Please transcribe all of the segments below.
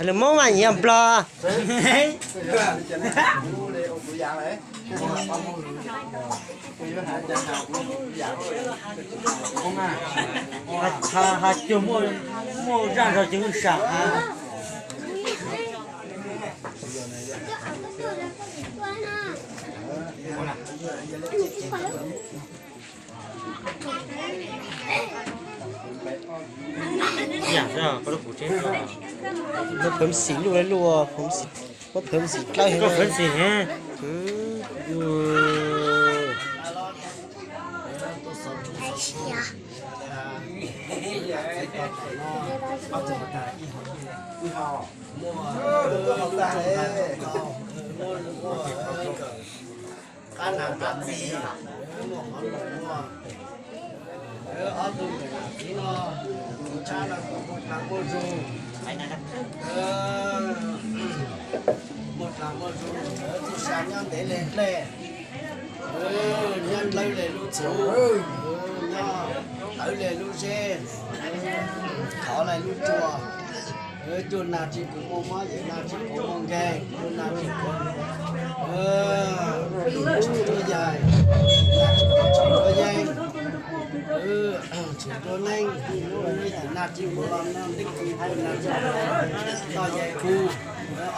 Lus Hmoob mas yog Nplog. Has cuag muaj zaj zog ces wb sam. Muab phawv xim luj luj, muab phawv xim dlawb heev. Qab hnav qab txi, muaj qhov nploos muaj. Ob tug ntawm nam txiv no, tus tshab no kom muaj dlaag muaj zug, muaj dlaag muaj zug, txuj sa nyob ntev le nplej, nyob dlawb le lub txhuv, nyob tawv le lub zeb, thov le lub tsua. Cuaj nag tsis pum muaj mob, yim nag tsis pum muaj nkeeg, cuaj nag tsis pum tshum dua yaig, nag tsis pum tshum dua yeeb, tshum dua neej, yim nag tsis pum los noj nteeb kwm, cuaj nag tsis pum noj yaig kuv.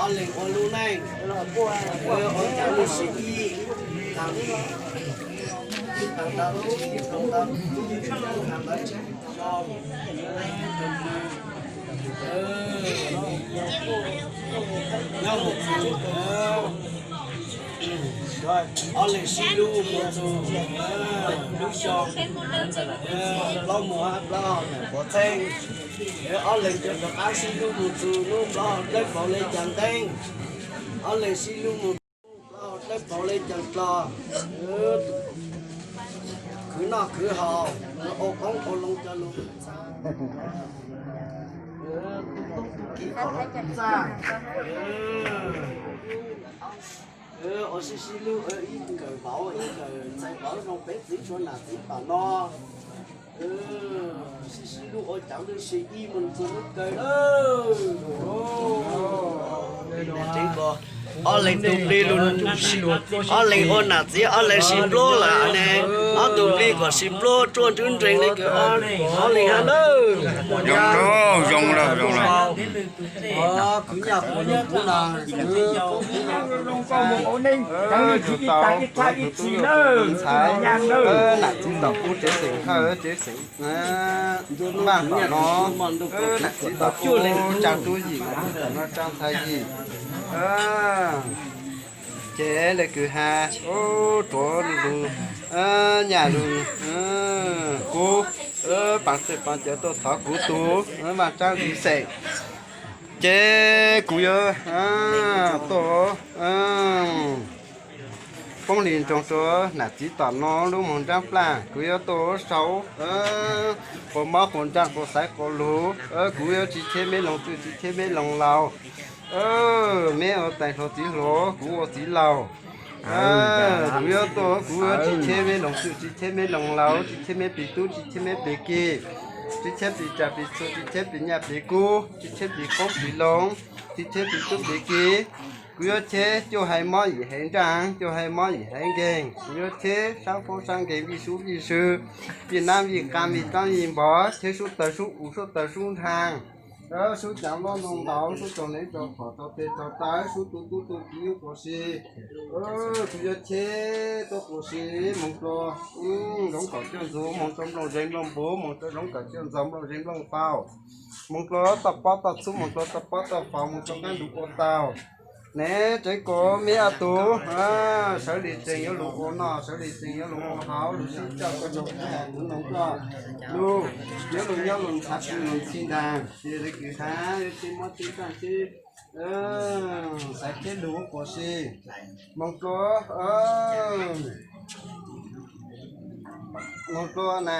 Ob leeg ua lub neej, ua cov lub sib ib, tag, tag tau, tag tau, tag tau. Ob leeg sib hlub mus txug lub xyoo, plaub mus hab plaub haus nam quav txheeb. Ob leeg cov rov qab sib hlub mus txug lub plaub hau dlawb pauv le caag nteeb. Ob leeg sib hlub mus txug plaub hau dlawb pauv le caag dlog. Khwv noj khwv haus, ua qoob ua loo cov lug txag, tub tub kiv kom lug txag. Ua sib sib hlub, ib nkawm vauv ib nkawm ntxhais vauv zoo peb txiv tshuav nam txiv tom no. Sib sib hlub ua cov lub sib ib mus txug lub kawg lawm. Ob leeg tus plig lug, ob leeg ua nam txiv ob leeg sib nplua lawm ne, ob tug plig kom sib nplua ruaj nrub nreeg le kws ob leeg hab nawb. Zoo lawm, zoo lawm. Khwv nyaj khwv nyoog kuv na, tus tau, tus tub, tus ntxhais, nam txiv tom kuv tsev xeem Hawj tsev xeem Npaaj tom no, nam txiv tom kuv tsaa tub yim, nam txiv tom no tsaa ntxhais yim. Ces le kws has, ruav lug, nyaj lug, kuv paas txawj paas cawv tuaj thov kuv tug vaaj tsaab ntxiv xeem. Ces kuv yuav tuaj poob hli nroog rua nam txiv tom no lub moog nraab plaj, kuv yuav tuaj sau quas mob quas nraag quas xaiv quas lug, kuv yuav tsi cheb meb loog txwj tsi cheb meb loog laug. Meb ua tais hluas txiv hluas, kuv ua txiv laug. Kuv yuav tuaj, kuv yuav tsi cheb meb loog txwj tsi cheb meb loog laug, tsi cheb meb plig tub tsi cheb meb plig ki, tsi cheb plig tsam plig txhu, tsi cheb plig nyaj plig kub, tsi cheb plig qoob plig loo, tsi cheb plig tub plig ki. Kuv yuav cheb cuaj haiv mob yim haiv nraag, cuaj haiv mob yim haiv nkeeg. Kuv yuav cheb sab foob sab nkeeg, vij sub vij sw, vij nab vij qaa, vij tsaab vij npog, cheb sub tawg sub u, sub tawg sub nraag, sub caav nplooj ntoo ntaus, sub tsaug neeb tsaug phom, tsaug tes tsaug taw, sub tu tub tu kiv quas si. Kuv yuav cheb tuaj quas si moog rua zoov kaum cuaj ntxug, moog rua nplooj zeb nplooj puv, moog rua zoov kaum cuaj ntxaug nplooj zeb nplooj pau, moog rua toj pob toj txhub, moog rua toj pob toj faus, moog rua qaab ntuj ua tau. Ne tsev kuas meb ob tug sawv le tsees yuav lug ua noj, sawv le tsees yuav lug ua haus, lug sib coj koj coj kuv haus kuv noog koj, lug yuav lug nyob lug ntxhav lug ntxhi ntaag, ces le kws has yuav tsi muab tsi tsaaj tsi xaiv teb lug quas si. Moog rua Moog rua na,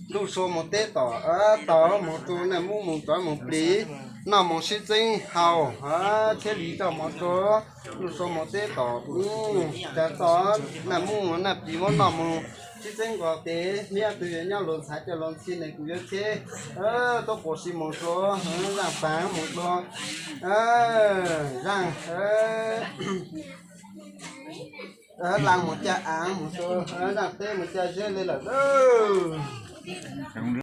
ntuj sua moog teb tom, tog moog rua naj mub moog tsov moog plig, noj moog sib txeeb haus, thiab li coj moog rua ntuj sua moog teb tom, ca tog naj mub naj plig muab noj moog sib txeeb nqos tes, nyob tug yuav nyob luag ntxhais coj luag ntxhi ne kuv yuav txheb, tuab quas si moog rua, zaaj paag moog rua, zaaj, laag moog ca aav moog rua, zaaj teb moog ca zeb le lawm lauj.